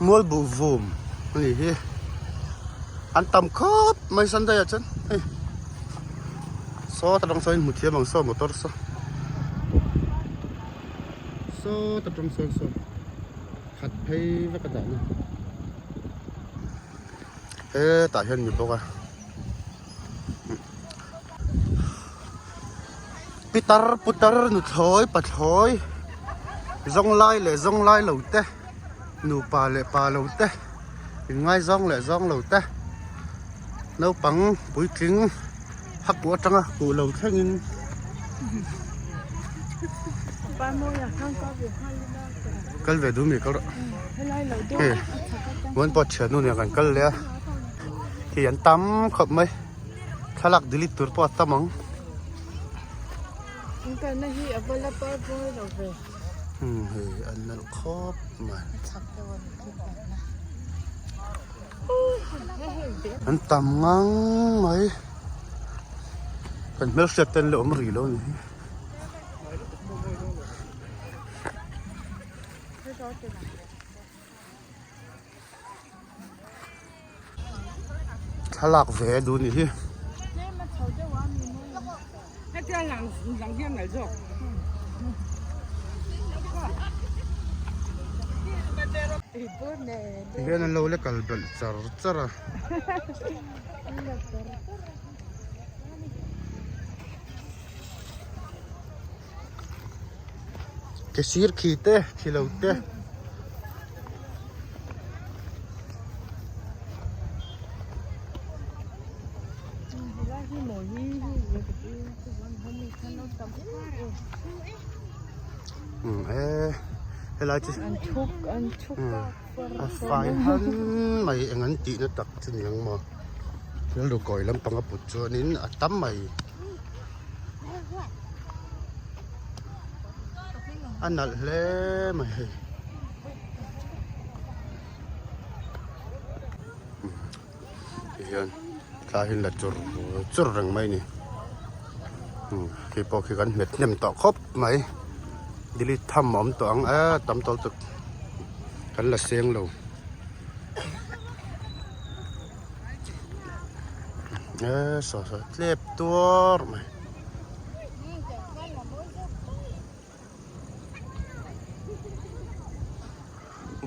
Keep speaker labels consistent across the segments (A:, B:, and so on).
A: Mual buh vum a nih hi an tam khawp mai Sunday ah chuan hei saw ta tang sawn in hmu thiam ang saw motor saw saw ta tang sawn saw khat phei vek a dahna hetah hian mi bawk a. Pitar putar nuthlawi pathlawi zawnglai leh zawnglai lo te nupa leh pa lo te inngaizawng leh zawng lo te naupang puitling a kuh atanga kuh lo thlengin kal ve duh mi kal rawh hei one pawh thiannu nen kan kal leh a. Hei an tam khawp mai thlalak delete tur pawh a tam ang.
B: An kalna hi a va la par buai lo ve.
A: Hmm hei an nalh khawp mai.
B: A chak deuh a ni khi kalna.
A: An tam ngang mai. Kan hmelhriat te an la awm rih lo a ni hi. Thlalak ve a duh nih hi. Tihian an lo la kal belh char char a. Ke sir khi te khi lo te. Helai chu a fai han mai eng an tihna tak chu ni ang maw thil rukawi lampang a put chuanin a tam mai. A nalh hle mai hei tihian thla hi la chur chur reng mai a ni khi pawh khi kan hmet hnem tawh khawp mai delete tham a awm tawh ang a tam tawh lutuk kan la seng lo. E saw saw tlep tuar mai.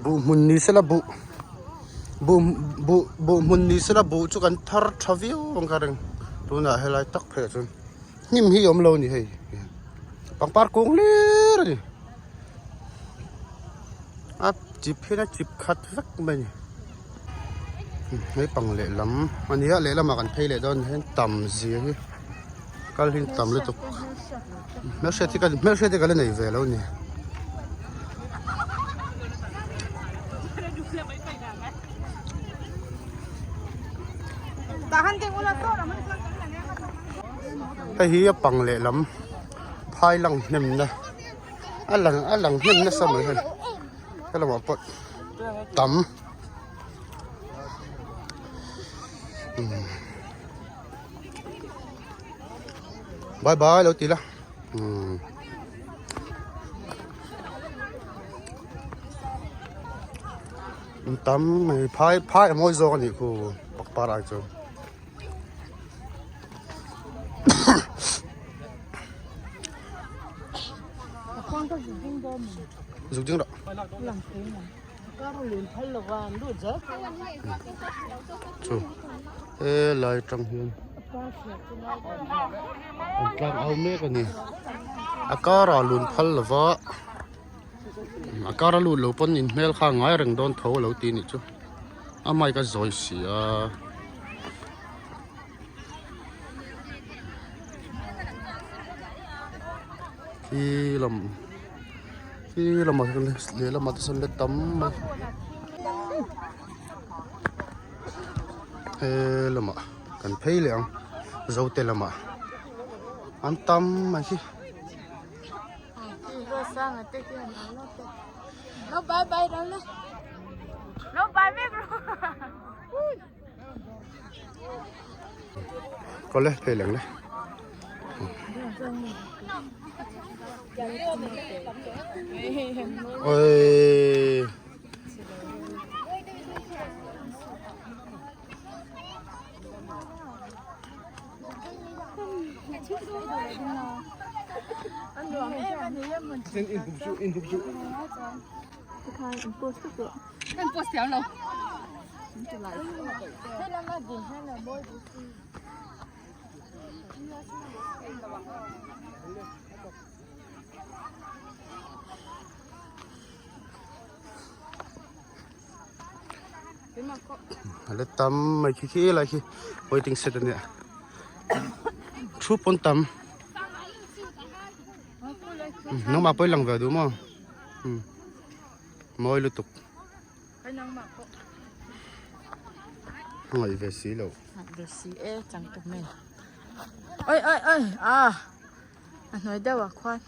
A: Buh hmun ni sela buh buh buh buh hmun ni sela buh chu kan thar tha viau ang ka ring tunah helai tak phei ah chuan hnim hi a awm lo a ni hei pangpar kung hlir a ni a chip hian a chip khat vek mai a ni. Hei pang lehlam a nia lehlamah kan phei leh dawn hian tam zia hi kal hi tam lutuk hmelhriat hi ka hmelhriat hi ka la nei ve lo a ni. Hei hi a pang lehlam phai lang hnemna a lang a lang hnem nasa mai hei helamah pawh tam. Bye bye lo ti la tam mai phai phai a mawi zawk a nih khu pakpar ai chu. Zuk ding rawh. Chu helai tang hian an tlang au mek a ni a karah lun phal lova a kara lut lo pawn in hmel kha a ngai reng dawn tho a lo ti anih chu a mic a zawi si a. Khi lam khi lamah hian lehlamah te sawn let tam mai he lamah kan phei leh ang zote lamah an tam mai hi. Kawle phei leng le. Oi. A la tam mai khi khi lai khi waiting shed a nia thu pawn tam nangmah pawh i lang ve duh maw mawi lutuk a ngaih ve si loh
B: oi oi oi ah a hnuai deuh ah khuan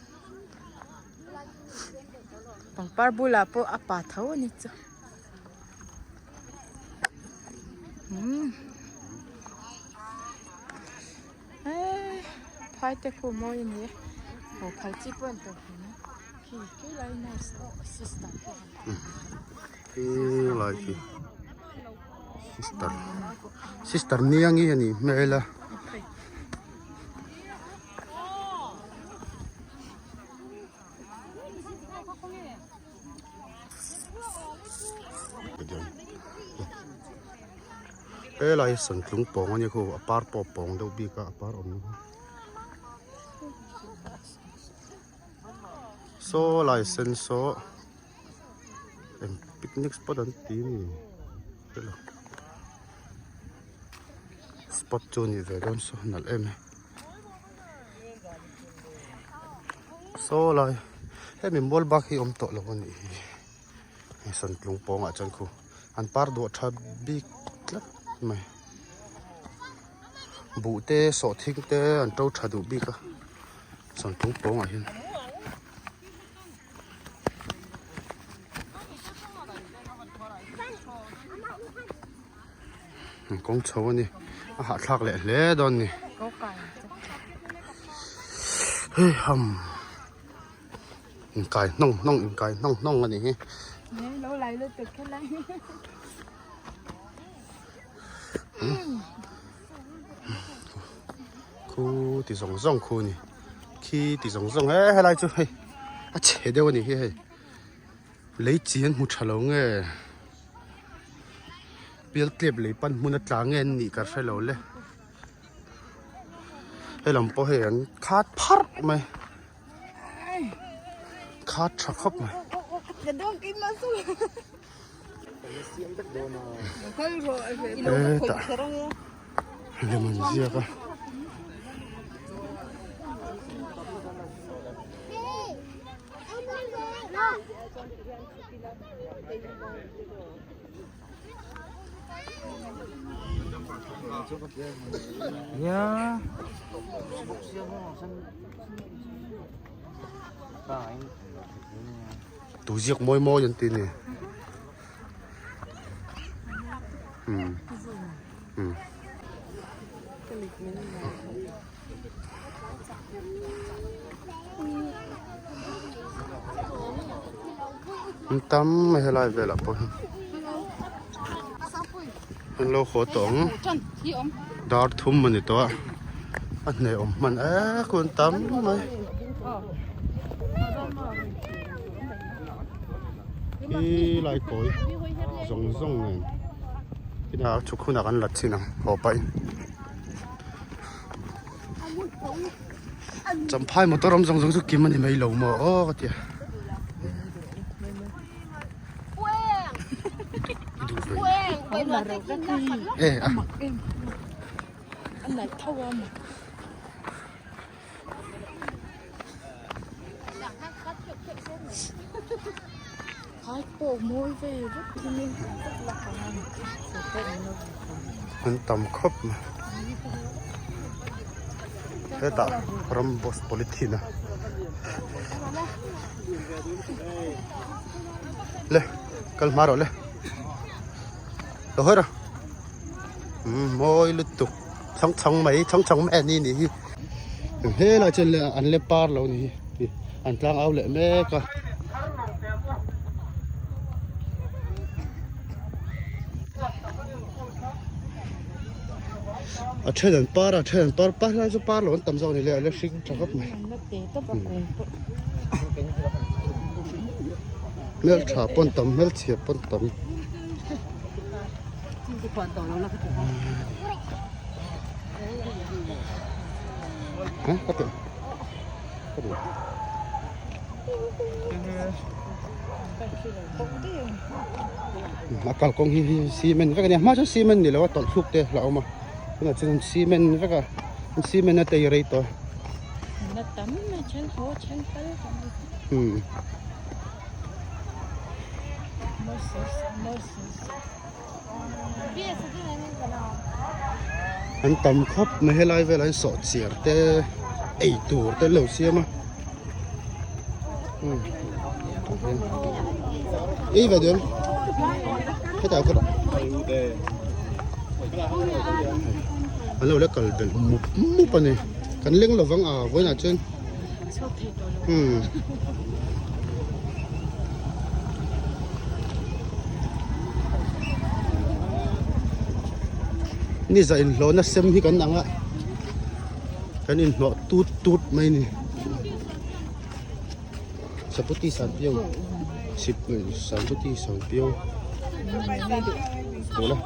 B: pangpar bulah pawh a pa tho a ni chu umm eee phai te khu mawi a ni e haw phal chi pawh a ni tawh hlawm a khi khi lai nurse pawh sister pawh
A: khi lai khi sister sister niangi a nih hmel a. Helai hi santlung pawng a nia khu a par pawh a pawng deuh bik a a par awm saw lai sen saw eng picnic spot an ti a ni hre lo spot chu a nih ve dawn saw nalh em e. Saw lai hemi mual bak hi awm tawh lo a nih hi hei santlung pawngah chuan khu an par duah tha bik tlat mai buh te sawhthing te an to tha duh bik a santlung pawngah hian. Kawng chho a ni a hahthlak leh hle dawn a ni hei ham inkai hnawng hnawng inkai hnawng hnawng a nih hi khu ti zawng zawng khu a ni khi ti zawng zawng he helai chu hei a chhe deuh a nih hi hei lei chi an hmu tha lo nge. Pialtlep lei pan hmun a tla nge an nih ka hre lo le helam pawh hei an khat pharh mai khat tha khawp mai. Hetah lem an ziak a. Tu ziak mawi mawi an ti ni umm umm. An tam mai helai velah pawh hian an lo haw tawh ang dar thum a ni tawh a a hneh awm hman ek an tam mai khi lai kawi zawng zawng nen inah chhuk hunah kan la chhin ang haw pahin. Champhai motor awm zawng zawng chu kim a ni mai lo maw aw ka ti a e a An tam khawp mai hetah ram boss polythene a le kal hma rawh le lo hawi rawh umm mawi lutuk chhang chhang mai chhang chhang mai ani nih hi helai chuan le an le par lo ni hi an tlang au leh mek a. A then an par a a then an par par lai chu par lo an tam zawk a ni le a la hring tha khawp mai. Hmeltha pawn tam hmelchhia pawn tam. A kalkawng hi cement vek a nia hma chuan cement ni lo a tawlh thluk te a awm a tunah chuan cement vek a cement a tei rei tawh An tam khawp mai helai velah hian sawhchiar te ei tur te an lo siam a ei ve dawn hetah kawt an lo la kal belh mup mup a ni kan leng lovang a vawiinah chuan. Umm. Ni za inhlawhna sem hi kan ang a kan inhlawh tut tut mai a ni saputi sanpiau sip saputi sanpiau tawh la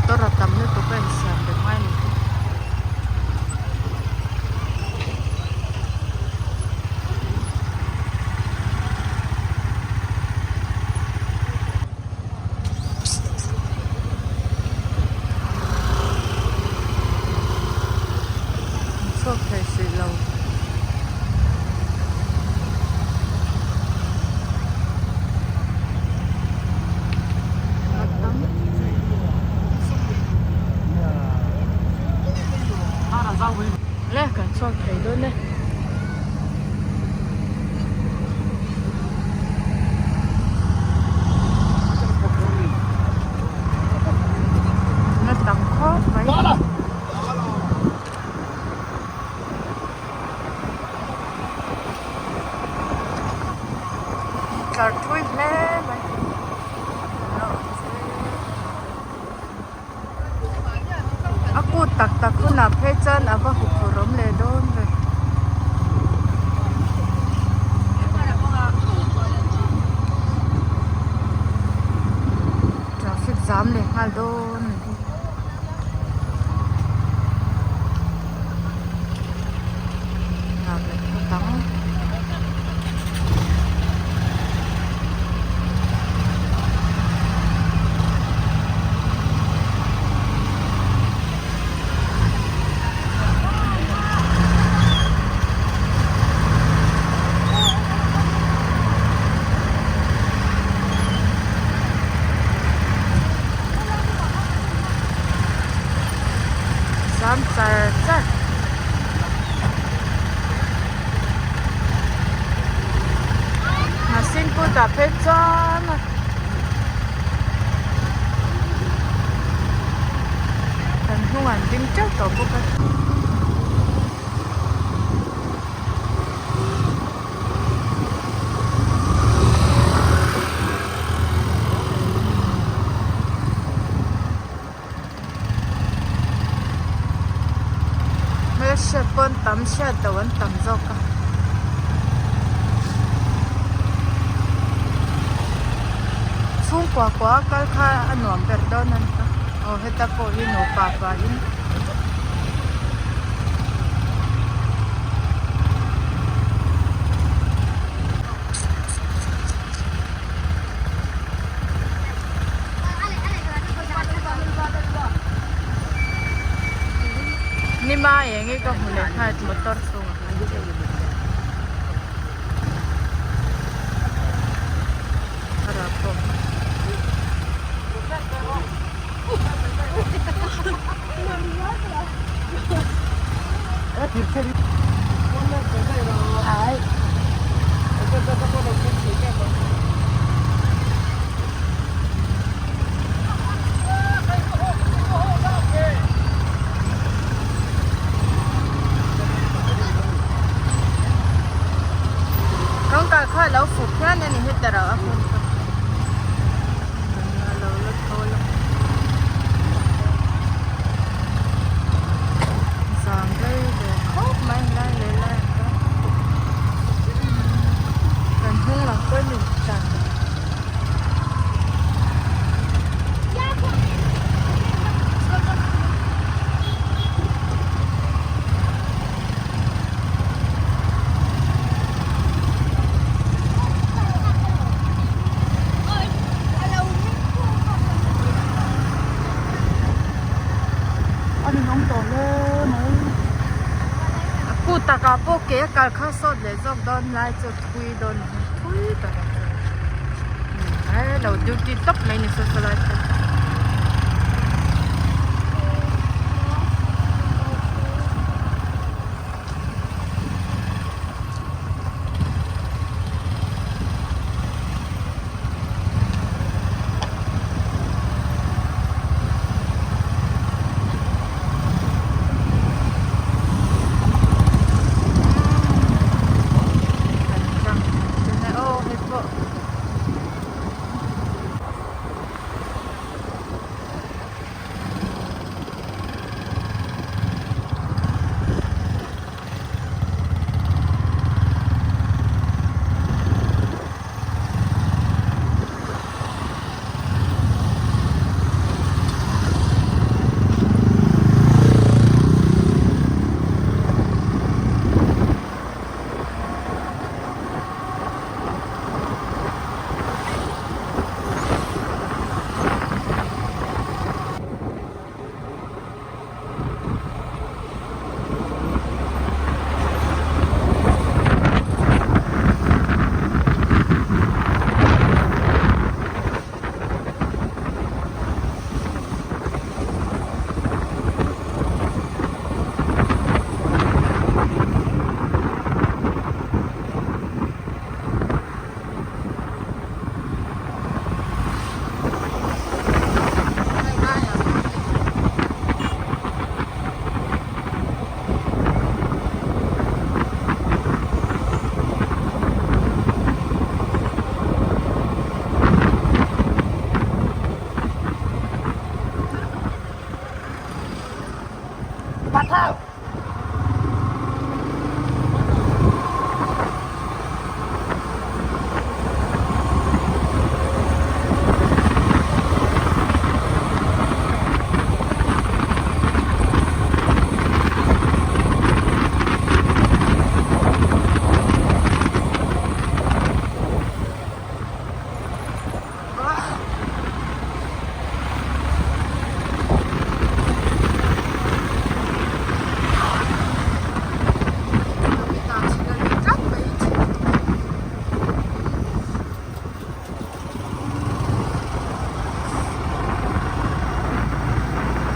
B: Motor a tam lutuk a insiam reng mai a ni. Chhuak thei hrih lo. Le kan chhuak thei dawn e. Na tam khawp mai. Tlar thui hle mai. A kut tak tak hunah phei chuan a va huphurh awm leh dawn ve. Traffic zam leh nghal dawn a ni. Nghak leh phawt ang. Zam char char. Hnahsin kutah phei chuan a kan hnungah an ding teuh tawh bawk a. Hmelhriat pawn tam hriat loh an tam zawk a. Chhungkua kua a kal kha a nuam ber dawn a ni a. Aw heta pawh hi nupa pahin. Nima eng hi ka hmu leh nghal motor chhungah Kawngka kha a lo fuh phian a ni heta rauh a hun kha.
A: A ninawm tawh hle mai.
B: A kut takah pawh ke a kal kha sawt leh zawk dawn lai chu thui dawn a ni thui tak a ni he lo duty tawp mai ni saw saw lai pawh.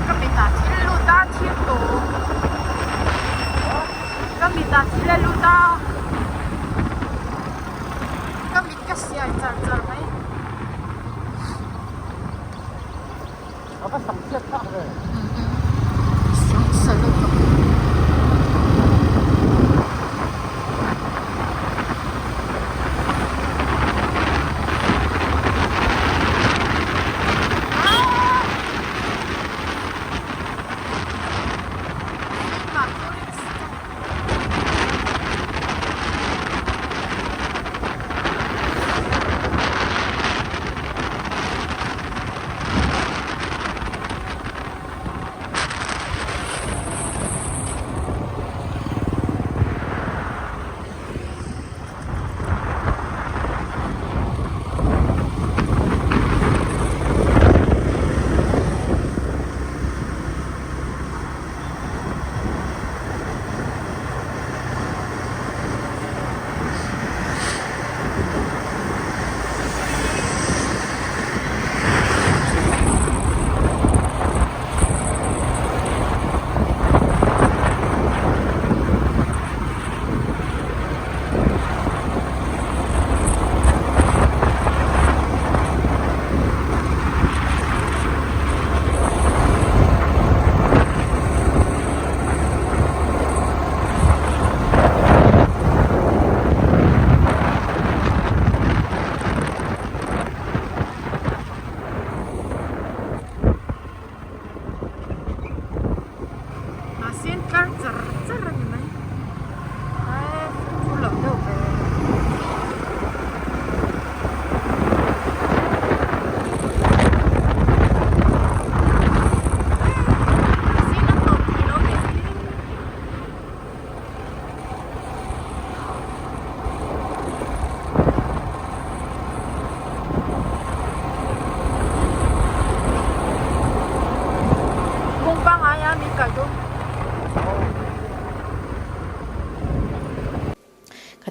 B: Ka mitah thil a lut a thil tawp ka mitah thil a lut a ka mit ka siai char char mai.
A: A va sang chiat thlak ve.
B: Sang sa lutuk.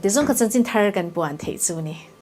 C: Khati zawng kha chanchin thar kan puan theih chu ni.